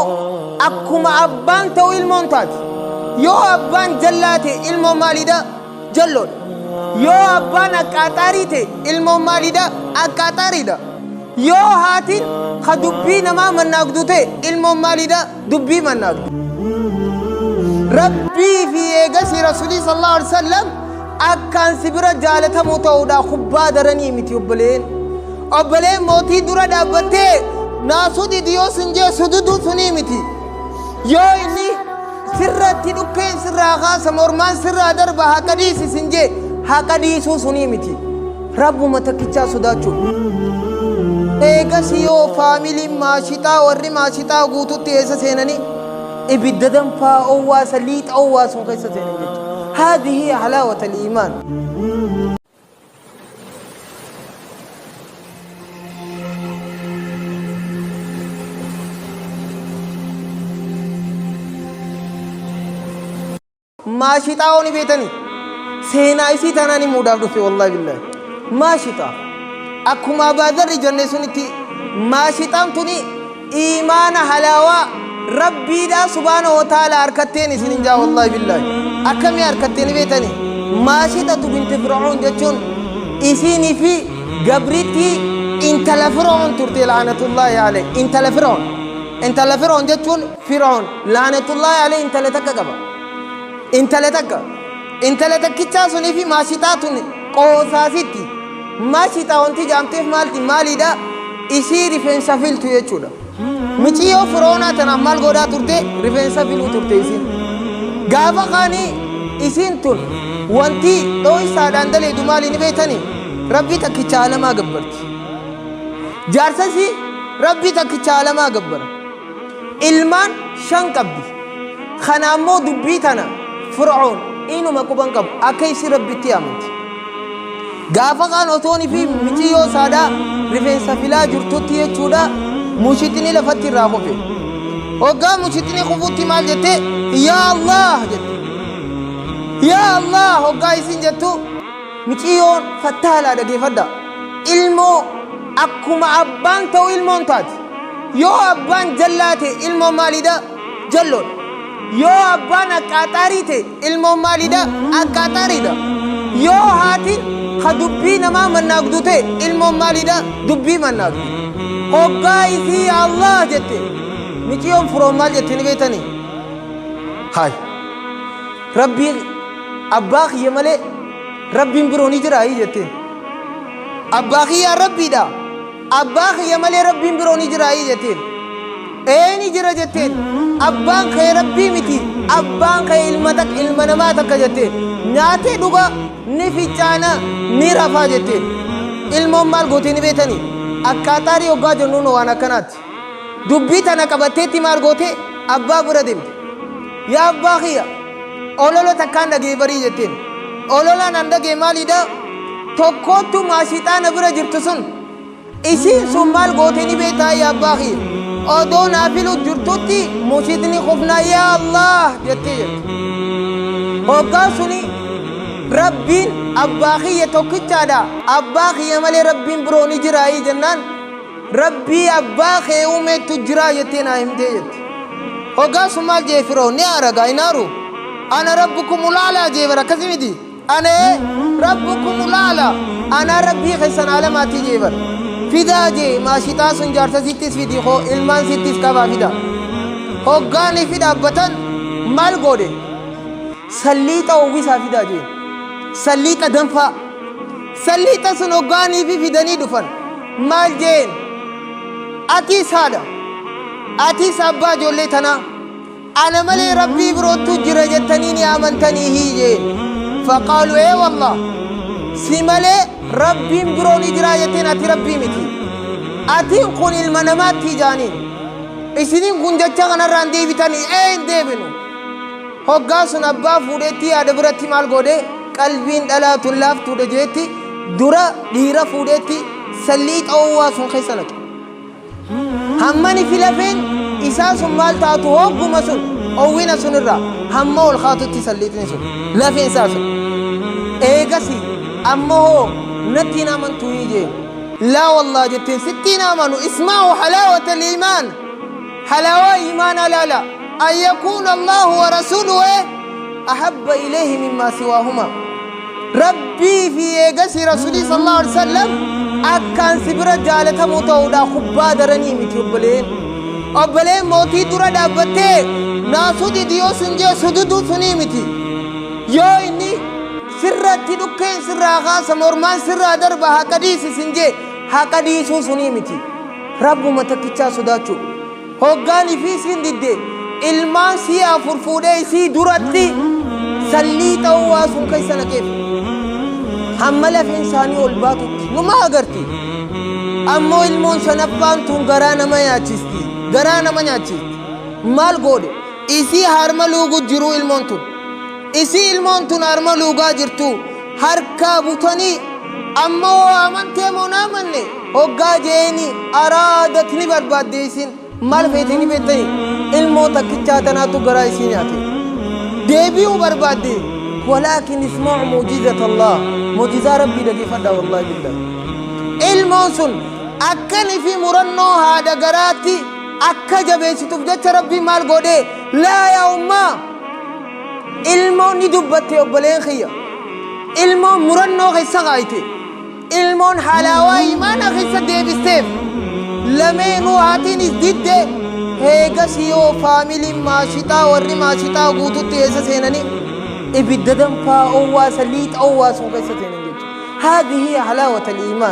Ilmoo akkuma abbaan ta'u ilmoon taati. Yoo abbaan jallaa ta'e ilmoon maalidha? Jalloodha. Yoo abbaan aqqaaxaarii ta'e ilmoon maalidha? Aqqaaxaariidha. Yoo haatiin ka dubbii namaa mannaagdu ta'e ilmoon maalidha? Dubbii mannaagdu. Rabbii fi eegasii Rasuulii sallallahu alaihi wasallam akkaan si bira jaalatamuu ta'uudha kubbaa daranii miti obboleen. Obboleen mootii dura dhaabbattee naa sudidi yoo sin jee sududuu sunii miti. Yoo inni sirratti dhukkeen sirraa kaasa mormaan sirraa darba haqa dhiisi sin jee haqa dhiisuu sunii miti. Rabbuma takkichaa sodaachuu. Eegasii yoo faamiliin maashixaa warri maashixaa guututti eessa seenanii ibidda danfaa owwaasa liixa owwaa sun keessa seenan jechuudha. Haadhihi halaawata iimaan. Maashixaa hoo ni beetanii? Seenaa isii tanaan himuudhaaf dhufe wallahi billahi. Maashixaa. Akkuma Abaa Dharri jenne sunitti maashixaan tuni iimaana halaawaa Rabbiidhaa subhaanahu wa ta'ala harkatteen isin hin jaa wallahi billahi. Akkamii harkattee ni beetanii? Maashixatu binti Fir'aun jechuun isiinii fi gabrittii intala Fir'aun turte la'anatullahi alayhi. Intala Fir'aun. Intala Fir'aun jechuun Fir'aun la'anatullahi alayhi intala takka qaba. Intala takka. Intala takkichaa sunii fi maashixaa tun qoosaasitti. Maashixaa wanti jaamteef maalti maaliidha? Isii rifeensa filtu jechuudha. Miciyyoo Fir'aunaa tanaaf maal godhaa turte? Rifeensa filuu turte isiin. Gaafa kaanii isiin tun wanti dhooysaadhaan daleedu maali ni beektanii? Rabbii takkicha alamaa gabbarti. Jaarsa isii Rabbii takkicha alamaa gabbara. Ilmaan 5 qabdi. Kana ammoo dubbii tana Fir'awn inuma quba hin qabu. Akka isi Rabbitti amanti. Gaafa kaan otoon fi miciyyoo isaadhaa rifeensa filaa jirtutti jechuudha mushixni lafatti irraa kufe. Hoggaa mushixni kufutti maal jette? Yaa Allah jette. Yaa Allah hoggaa isin jettu Miciyyoon fattaalaa dhageefadhaa. Ilmoo akkuma abbaan ta'u ilmoon taati. Yoo abbaan jallaa ta'e ilmoon maalidha? Jalloodha. Yoo abbaan aqqaaxaarii ta'e ilmoon maalidha? Aqqaaxaariidha. Yoo haatiin ka dubbii namaa mannaagdu ta'e ilmoon maalidha? Dubbii mannaagdi. Hoggaa isii yaa Allah jette miciyyoon firoon maal jette ni beektanii? Haay. Rabbii abbaa kiyya malee rabbiin biroo ni jiraayii jetteen. Abbaa kiyyaa rabbiidha. Abbaa kiyya malee rabbiin biroo ni jiraayii jetteen. Ee ni jira jetteen. Abbaan kee rabbii miti. Abbaan kee ilma takka ilma namaa takka jetteen. Nyaatee dhuga ni ficcaana ni rafaa jetteen. Ilmoon maal gootee ni beetanii? Akkaataa hoggaa jennuun waan akkanaati. Dubbii tana qabatteetti maal goote abbaa bira deemte. Yaa abbaa kiyya olola takkaan dhagee barii jetteen. Ololaan an dhagee maalidha? Tokkoottu maashixaana bira jirtu sun isiin sun maal goote ni beektaa yaa abbaa kiyya. Odoo naa filu jirtutti mushitni kufnaa yaa Allah jettee jette. Hoggaa suni Rabbiin abbaa kiyya tokkichaadha. Abbaa kiyya malee Rabbiin biroo ni jiraayii jennaan Rabbii abbaa kee uumeettu jiraa jettee naa himtee jette. Hoggaa sun maal jee firoo ni aara gaa hin aaru. Ana rabbukumul a'laa jee bara akkasii miti. Ana ee rabbukumul a'laa anaa rabbii keessan aalamaatii jee bara. Fidaa jee maashixaa sun jaarsa sittis fidi koo ilmaan sittis qabaa fidaa. Hoggaanii fi dhaabbatan maal godhe? Salliixa uwwisaa fidaa jeen. Salliixa danfaa. Salliixa sun hoggaanii fi fidanii dhufan. Maal jeen? Atiis haadha. Atiis abbaa ijoollee tanaa. Ana malee rabbii biroottu jira jettanii ni amantanii hii jeen. Faqaalu ee wallah. Si malee rabbiin biroo ni jiraa jetteen ati rabbii miti. Atiin kun ilma namaatti jaaniin. Isiniin kun jecha kanarraa hin deebitanii ee hin deebinu. Hoggaa sun abbaa fuudheetti yaada biratti maal godhe qalbiin dhalaa tun laaftuudha jeetti dura dhiira fuudheetti salliixa owwaa sun keessa naqe. Hammani fi lafeen isaa sun maal taatu hogguma sun owwina sun irraa hamma ol kaatutti salliixni sun lafeen isaa sun. Eegasi amma hoo natti hin amantuu jeen. Laa wallah jetteen sitti hin amanu ismaa'u halaawata liimaan. Halaawaa iimaanaa laala. An yakuuna Allaahu wa rasuuluhu ahabba ilayhi mimmaa siwaahumaa. Rabbii fi eegasii Rasuulii sallallahu alaihi wasallam akkaan si bira jaalatamuu ta'uudha kubbaa daranii miti obboleen. Obboleen mootii dura dhaabbattee naa sujudi yoo sin jee sujuduu sunii miti. Yoo inni sirratti dhukkeen sirraa kaasa mormaan sirraa darba haqa dhiisi sin jee haqa dhiisuu sunii miti. Rabbuma takkichaa sodaachuu. Hoggaan ifii isiin didde ilmaan sii 4 fuudhee isii duratti salliixa owwaa sun keessa naqeef. Hamma lafeen isaanii ol baatutti numa agarti. Ammoo ilmoon shanaffaan tun garaa nama nyaachisti. Garaa nama nyaachisti. Maal goodhe? Isii harma luugu jiruu ilmoon tun. Isii ilmoon tun harma luugaa jirtu harkaa butanii amma hoo amantee moo na amanne hoggaa jeeni araadat ni barbaadde isin maal feete ni beektanii ilmoo takkichaa tanaatu garaa isii nyaate deebi'uu barbaadde walaakin isma'u mu'jizat Allah mu'jizaa rabbii dhageeffadhaa wallahi billahi ilmoon sun akkani fi murannoo haadha garaatti akka jabeessituuf jecha rabbiin maal godhee laa yaa ummaa Ilmoon ni dubbatte obboleen kiyya. Ilmoon murannoo keessa kaayte. Ilmoon halaawaa imaana keessa deebisteef. Lameenuu haatiinis didde heegasi yoo faamiliin maashixaa warri maashixaa guututti eessa seenanii ibidda danfaa owwaa saliixa owwaa sun keessa seenan jechuudha. Haadhihi halaawata iimaan.